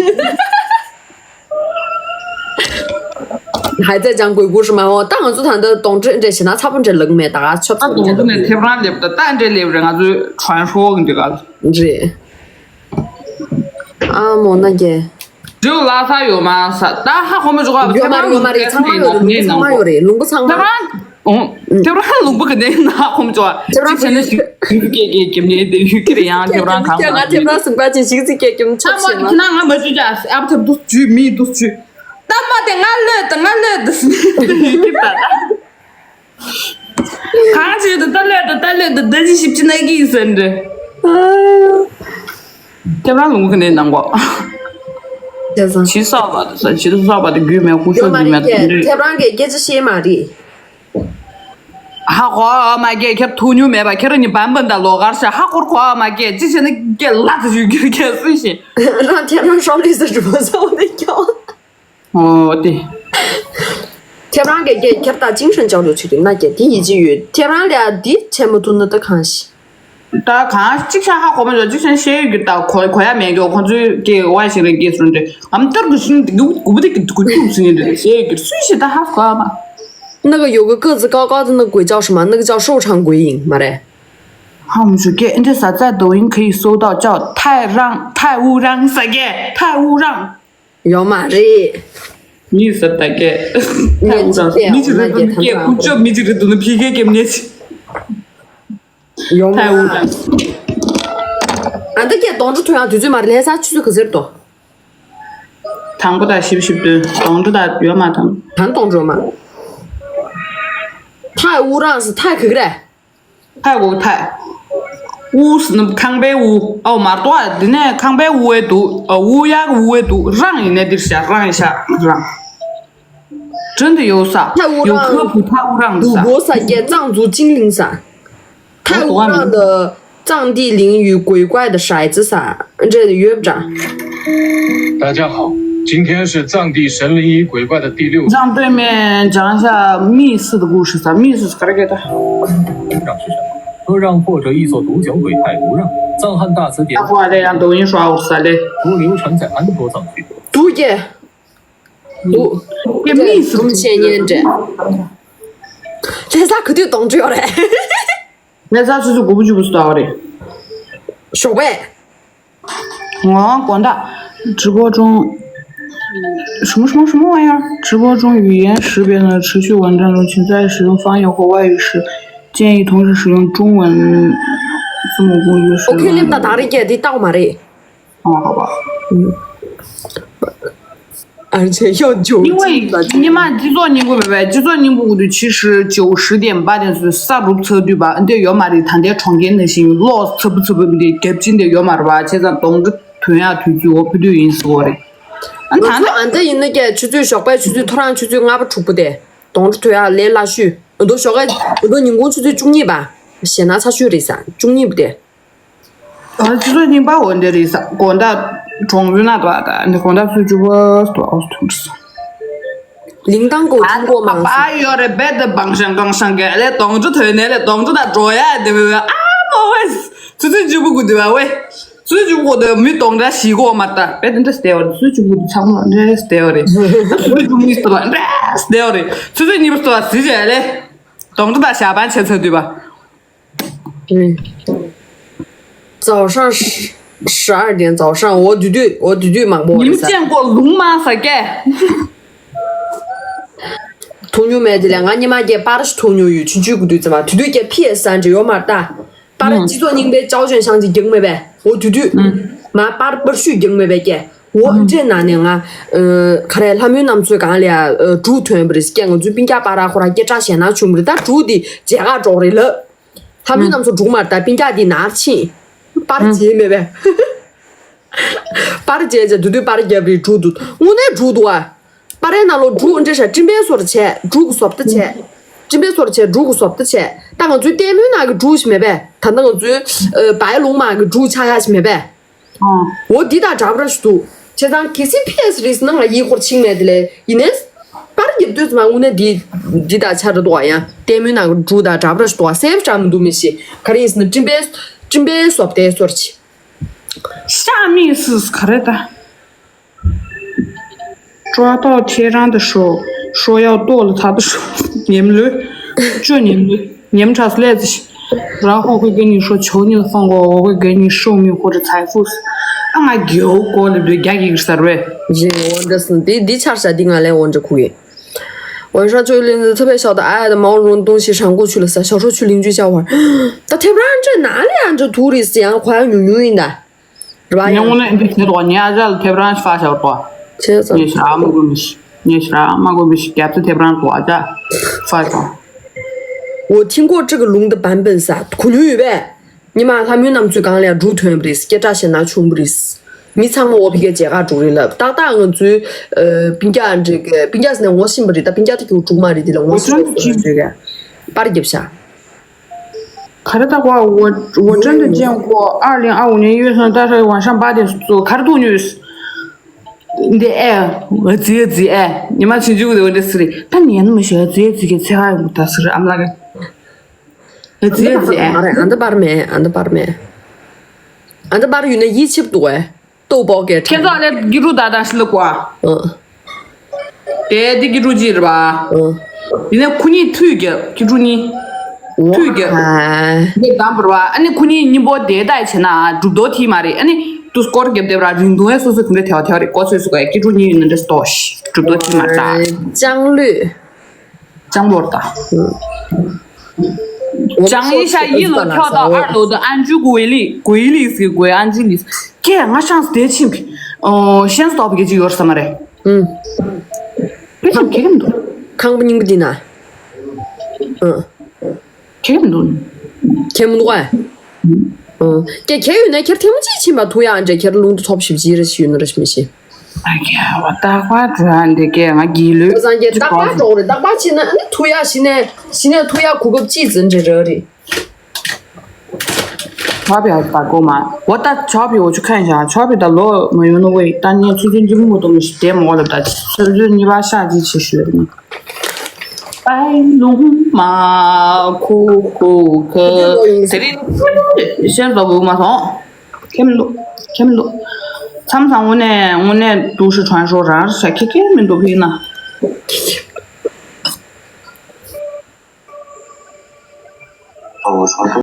还在讲鬼故事吗？哦，当然就谈的懂这这些，那差不多这冷没大家吃。啊，懂这呢，天上的不得，但这里人啊，就传说跟这个。这。 ཨ་མོ་ན་རྒྱལ། འདྲེའུ་ལྷ་ས་ཡོད་མ་ས་ད་ཧ་གོ་མི་འཇུག་ག་ཡོད་མ་རེད་ཡོད་མ་རེད། ཚང་མ་ཡོད་རེད། ལུང་པ་ཚང་མ་ཡོད་རེད། ལུང་པ་ཚང་མ། ཐེབ་རང་ལུང་པ་གི་ནས་ན་ཧ་གོ་མི་འཇུག་ག་ཅིག་བྱས་ན་ཞིག་ཡུལ་སྐད་ཀྱི་རྒྱབ་ནས་དེ་ཡུལ་སྐད་རེད་ཡང་ཐེབ་རང་གང་ང་ཐེབ་རང་གསུམ་པ་ཅིག་ཞིག་ཅིག་སྐད་རྒྱབ་ཆོག་ཆེ་ན། ཁྱེད་ན་ང་མ་བཅུ་ཅག་ཨ་ཕ་ཐེབ་འདུག་བཅུ་མི་འདུག་བཅུ། ད་མ་དེ་ང་ལོས་དང་ང་ལོས་དང་ཡུལ་སྐད་པ། གང་བྱེད་དུ་ལྟ་ལོས་དང་ལྟ་ལོས་དང་ཟླ་གཅིག་བཞི་བཅུ་ན་གི་ཡིན་ཟེར་འདྲ། ཁྱེད་རང་ལུང་གི་ནས་ནང་གོ། བྱས་ཙང་། ཕྱི་སོག་པ་དང་ས་ཕྱི་སོག་པ་དང་རྒྱུས་མེད་ཁུ་ཤོག་རྒྱུས་མེད་དང་འདྲ། ཁྱེད་རང་གི་སྐད་ཆ་བཤད་མ་རེད། ཧ་གོ་མ་སྐད་ཁྱེད་ཐུག་མྱོང་མེད་པ་ཁྱེད་རང་གཉིས་བམ་བམ་དང་ལོག་གར་ཤ་ཧ་གོར་གོ་མ་སྐད་ཅི་བྱས་ན་སྐད་ལ་དུ་ཞུ་རྒྱུ་སྐད་སུ་ཤེས། རང་ཁྱེད་རང་ཧྲོ་ལི་ཟེར་གྲུ་པ་ཚོ་འདི་སྐྱོ། ཨོ་དེ། ཁྱེད་རང་གི་སྐད་ཁྱེད་ད་ཅིང་ཧྲན་ཅའོ་ལོ་ཆུ་རིག་ན་སྐད་དེ་ཡིད་ཆེས་ཡོད། ཁྱེད་རང་ལ་འདི་བྱེད་མི་ཐུབ་ན་ད་གང་ཤི། ད་གང་གཅིག་ཤ་ཧ་གོ་མ་འཇོག་གཅིག་ཤ་ཤེས་ཡོད་རྒྱུ་ད་གོ་གོ་ཡ་མེད་རྒྱུ་ཁོང་ཚོའི་སྐད་ཝའི་ཤིང་རེ་སྐད་སུ་འདྲེ་ཨམ་ཏར་གི་ཤིང་དེ་གུ་གུ་བུ་དེ་གི་གུ་ཐུག་ཟིན་ཡོད་འདྲེ་ཤེས་ཡོད་རྒྱུ་སུས་ཤེས་ད་ཧ་གོ་མ། 那个有个个子高高的那个鬼叫什么？那个叫瘦长鬼影，嘛嘞。 ཧ་མ་ཞུ་སྐད་འདི་ས་ཙ་抖音可以搜到叫太让太乌让ས་སྐད་太乌让། ཡོད་མ་རེད། མི་ཟེར་ད་སྐད། ཐལ་འུ་རང་མི་གཅིག་རེད་འདུག་ན་སྐད་ཁུག་ཅོ་མི་གཅིག་རེད་འདུག་ན་ཕི་སྐད་སྐད་མི་གཅིག་ཡོད་མ་ཐལ་འུ་རང་། ཨ་ད་སྐད་གདོང་གྲོགས་ཐུ་ཡང་དུས་ཚོད་མ་རེད་ལྷ་ས་ཆུ་ཚོད་ག་ཚོད་རེད་དོ། དང་པོ་དང་ཞིབ་ཞིབ་ཏུ་གདོང་གྲོགས་དང་ཡོད་མ་དང་། ད་གདོང་གྲོགས་མ། ཐལ་འུ་རང་ཟེར་ཐལ་ག་གི་རེད། ཐལ་གོ་ཐལ། 乌是那康贝乌哦，马多啊，那康贝乌诶读，呃，乌鸦个乌诶读，让人家的下，让一下，让。真的有啥？有科普泰乌让的啥？ 如果啥也藏族精灵啥？泰乌让的藏地灵与鬼怪的骰子啥？这个约不着。 大家好，今天是藏地神灵与鬼怪的第六。让对面讲一下密室的故事，咱密室是干啥的？让是什么？车让或者一座独角鬼太无让。藏汉大词典。ཨ་ཧོ་ཨ་ལེ་ཡང་抖音刷འོ་ས་ལེ། 图流传在安国藏区。 འདུག་གས། འདུག་གས། མིས་འདུམ་བྱས་ཉན་འདྲ། ལྷ་ས་ག་དུས་གཏོང་རྒྱུ་ཡོད་རེད། ལྷ་ས་ཆུ་ཚོད་དགུ་པོ་བཅུ་པོ་སུ་ལྟ་བ་རེད། ཞོགས་པས། 我广大直播中什么什么什么玩意儿？直播中语言识别能持续网站中，请在使用方言或外语时，建议同时使用中文字母工具使用。 ཨོ་ཁེ་ལེམ་ད་ད་རེད་ཀྱི་འདི་བལྟ་མ་རེད། 哦，好吧。 而且要九因为你妈几座你不明白，几座你不对，其实九十点八点是杀入车队吧，你得有嘛的，谈点创建的心，老吃不吃不的，给劲的有嘛的吧，现在懂得同样推举我不对因素的。ང་ཚོ་ཨ་འདི་ཡིན་ན་ཀྱེ་ཆུ་ཚོད་ཞོགས་པའི་ཆུ་ཚོད་ཐོ་རངས་ཆུ་ཚོད་ལྔ་པ་དྲུག་པ་དེ་གདོང་དྲི་ཐོས་ཡག་ལས་སླ་ཤོས། ཨ་མདོ་ཞོགས་ཀས་ཨ་མདོ་ཉིན་གུང་ཆུ་ཚོད་བཅུ་གཉིས་པ། ཞེ་ན་ཚ་ཤོས་རེད་ས་བཅུ་གཉིས་པ་དེ། ཨ་ཆུ་ཚོད་གཉིས་པ་འོ་འདི་རེད་ས་དགོང་དག་གྲོང་ཚོའི་ནང་དུ་ཨ་ད་འདི་དགོང་དག་ཚོད་བཅུ་པ་སྟོ་ཨོ་ཐུང་ས། ལིང་ཏང་གོ་ཐུང་གོ་མང་ས། ཨ་ཡོ་རེ་བེད་དེ་བང་ཤང་གང་ཤང་ག་ལེ་གདོང་དྲི་ཐོས་ནས་ལེ་གདོང་དྲི་ད་འགྲོ་ཡ་དེ་བེ་བེ་ཨ་མོ་བེ། ཆུ་ཚོད་བཅུ་པ་གུ་དེ་བ་བེ། ཆུ་ཚོད་བཅུ་པ་གུ་དེ་མི་གདོང་དྲི་ཞིག་གོ་མ་ད་བེད་དེ་འདྲ་སྟེ་བ་ཆུ་ཚོད་བཅུ་པ་གུ་དེ་ཚང་མ་འདྲ་སྟེ་བ་རེད། ཆུ་ཚོད་བཅུ་གཉིས་སྟེ་བ་འདྲ་སྟེ་བ་རེད། ཆུ་ཚོད་གཉིས་པ་སྟེ་བ་ཟི་བྱས་ལེ། གདོང་དྲི་ད་ཞག་པ་ཆེ་ཚ་དུས་བ། 嗯，早上十十二点早上，我绝对我绝对忙不完噻。你们见过龙吗？撒盖。 འཐུང་མྱོང་མེད་དེ་ལས་ང་ཉི་མ་སྐྱེ་པར་ཞིག་འཐུང་མྱོང་ཡོད་ཆུང་ཆུང་གི་དུས་ཙམ་པ་དུས་དུས་སྐྱེ་ཕི་ཨེ་སི་ཨན་འདྲ་ཡོད་མ་རེད་ད། པར་སྤྱི་ཚོགས་རྙིང་པའི་ཅའོ་ཅན་ཤང་ཅིག་རྒྱག་མེད་པས་འོ་དུས་དུས། མ་པར་པར་ཤུས་རྒྱག་མེད་པས་སྐྱེ། འོ་འདྲས་ན་ནས་ང་། ག་རེ་ལྷ་མོའི་གནམ་མཚོའི་སྒང་ལ་ཡ་འབྲུག་ཐོན་པ་རེད་སྐྱེ། ང་ཚོའི་སྤུན་ཀྱག་པར་ཁོ་ར་སྐད་གྲགས་ཞེ་ན་ཆུང་མ་རེད་ད། འབྲུག་འདི་མཇལ་ཁ་འགྲོ་རེད་ལབ། ལྷ་མོའི་གནམ་མཚོ་འབྲུག་མ་རེད་ད། སྤུན་ཀྱག་འདི་ནར་ཕྱིན། པར་བརྗེས་མེད་པས། པར་བརྗེས་བྱས་དུས་དུས་པར་རྒྱབ་རེད་འབྲུག་འདུག་དངོས་གནས་འབྲུག་འདུག་ཨ། པར་རའི་ནང་ལོགས་འབྲུག་འདྲེ་ཤ་སྤྲིན་པའི་སོར་བྱས་འབྲུག་གི་བཟོ་ལྟ་བྱས། སྤྲིན་པའི་སོར་བྱས་འབྲུག་གི་བཟོ་ལྟ་བྱས་ད་ང་ཚོའི་ལྟད་མོའི་ནང་གི་འབྲུག་ཞིག་མེད་པས་ད་ལྟ་ང་ཚོའི་བའི་ལུང་མ་གི་འབྲུག་ཆགས་ཡག་ཞིག་མེད་པས། འོ་འདི་དང་འདྲ་པོ་ར་ཞིག་འདུག་བྱས་ཙང་གལ་སྲིད་ཕི་ཨེ་སི་རེད་ཟེར་ན་ང་ཡིག་སྐོར་ཕྱིན་མེད་དེ་ལས་ཡིན་ནའི། པར་རྒྱབ་དུས་ཙམ་དངོས་གནས་འདི་འདི་དང་ཆ་རེ་འདུག་ཨ། ཡང་ལྟད་མོའི་ནང་གི་འབྲུག་དང་འདྲ་པོ་ར་ཞིག་འདུག་ཨ། སེམས་ཅན་མི་འདུག་མི་ཤེས་ག་རེ་ཡིན་ཟེར་ན་སྤྲིན་པའི་སྤྲིན་པའི་བཟོ་ལྟའི་སོར་ཆེ། 下面是 ག་རེ་ད། 抓到天上的时候，说要剁了他的手，你们 就你们你们查出来这些，然后会跟你说求你了放过我，我会给你寿命或者财富。ཨ་ང་རྒྱལ་པོ་སྐོར་ལ་འདོད་རྒྱ་ཡིག་གསར་བས། རྗེས་འོ་འདྲ་སོང་དེ་འདི་ཆར་བྱ་འདི་ང་ལས་འོ་འདྲ་ཁུག་ཡིན། 晚上就领着特别小的矮矮的毛绒东西闪过去了，小时候去邻居家玩。ད་ཐེབས་རང་འདྲ་ན་ལས་ཨ་འདྲ་དུ་རིས་ཡང་ཁོ་ཡང་ཉུང་ཉུང་ཡིན་ད། རེད་པ། ཡང་ངོ་ནས་འདི་བྱེད་དོ་ཉེ་ཨ་ཅག་ལ་ཐེབས་རང་ཤ་ཤ་བར་དོ། བྱས་ཙང་། ཉེ་ཤ་མ་གོ་མི་ཤི། ཉེ་ཤ་མ་གོ་མི་ཤི་རྒྱབ་ཏུ་ཐེབས་རང་དོ་ཨ་ཅག་ཤ་ཤ། འོ་听过这个龙的版本ས་གོ་མྱོང་ཡོད་པས། ཉི་མ་ལྷ་མོའི་གནམ་མཚོའི་སྒང་ལ་འབྲུག་ཐོན་པ་རེད། སྐད་གྲགས་ཞེ་ན་ཆུང་པ་རེད། མི་ཚང་མ་འོ་ཕི་གའི་མཇལ་ཁ་འགྲོ་རེད་ལབ་ཏག་ཏག་ང་ཚོའི་སྤུན་ཀྱག་འདྲ་གི་སྤུན་ཀྱག་ཟེར་ནས་ངོ་ཤེས་པ་རེད་ད། སྤུན་ཀྱག་དེ་གི་འབྲུག་མ་རེད་དེ་ལ་ངོ་ཤེས་པ་རེད་གི་པར་རྒྱབ་ཤག 卡特大话，我我真的见过，二零二五年一月份，大概晚上八点左右，卡特杜女士。你的哎，我姐姐哎，你妈亲舅的我的事里，但你那么小姐姐给才还有的事，俺们那个，我姐姐哎。 ཨ་འདི་པར་མེད། ཨ་འདི་པར་མེད། ཨ་འདི་པར་ཡོད་ན་ཡིད་ཆེས་འདུག་ཨེ། ལྟོ་པོ་གེ་ཁྱེད་ཚོ་ལས་དགེ་ཕྲུག་ད་དང་ཤི་ལ་ཀོ། ཨ། དེ་དེ་དགེ་ཕྲུག་ཅིག་རེད་པ། ཨ། དེ་ནས་ཁོ་གཉིས་མཐུད་རྒྱབ་དགེ་ཕྲུག་གཉིས། མཐུད་རྒྱབ། ཨ། དེ་དམ་པོ་རེད་པ། ཨ་ནི་ཁོ་གཉིས་གཉིས་པོ་དེ་ལྟ་བྱས་ན་གྲུབ་རྡོ་ཐིག་མ་རེད། ཨ་ནི་དུ་སྐོར་རྒྱབ་བསྡད་པ་ར་རིང་ཐུང་ཡ་སོ་སོ་གང་ག་ཐེ་བ་ཐེ་བ་རེད། ཀོ་ཚོད་སུ་ག་ཡ་དགེ་ཕྲུག་གཉིས་ཡིན་ན་འདྲ་སྟོ་ཤི་གྲུབ་རྡོ་ཐིག་མ་རེད་ད། ལྕང་ལོས། ལྕང་ལོར་ད། ལྕང་ཡི་ཤ་ཡི་ལོ་ཁྱོད་དང་ཨར་ལོ་དང་ཨན་ཇུ་གོ་ལི་གོ་ལི་སི་གོ་ཨན་ཇུ་ལི་སི་ཀྱེ་ང་ཤང་སྟེ་ཆིམ་པི། ཨོ་ཤན་སྟོབས་ཀྱི་ཅི་ཡོར་ས་མ་རེད། ཨུམ། པེ་ཆིམ་ཁེ་གམ་འདུག་ཁང་པ་རྙིང་པ་འདི་ན། ཨུ། ཁེ་གམ་འདུག་ཁེ་མི་འདུག་ཨ། ཨུ། ཀྱེ་ཁེ་ཡོད་ན་ཁེར་ཐེངས་མ་གཅིག་ཕྱིན་པ་ཐུག་ཡ་འདྲ་ཁེར་ལུང་དུ་ཐོབ་ཞིབ་ཅི་རེ་ཞིག་ཡོད་ན་རེ་ཞིག་མི་ཤེས། ཨ་ཀྱེ་བ་རྟག་པར་འགྲོ་ཡ་འདི་ཀྱེ་ང་གི་ལུས་ཁོ་སང་ཀྱེ་རྟག་པར་འགྲོ་རེད། རྟག་པར་ཕྱིན་ན་ཨ་ནི་ཐུག་ཡ་ཞི་ནས་ཞི་ནས་ཐུག་ཡ་གོ་སྐབས་ཅི་ཙམ་འདྲ་རག་རེད། 钞票发给我吗？我的钞票我去看一下，钞票的罗没有那位，但你出去你不懂是点么了的，就是你把下机器是的。白龙马，酷酷可，这里先找给我嘛，从。ཁྱེད་མི་འདུག་ཁྱེད་མི་འདུག་མཚམས་མཚམས་དངོས་གནས་དངོས་གནས་འདུག་ཤི་དྲན་ཤོར་ར་ས་ཁྱེད་ཁྱེད་མི་འདུག་ཕིག་ན།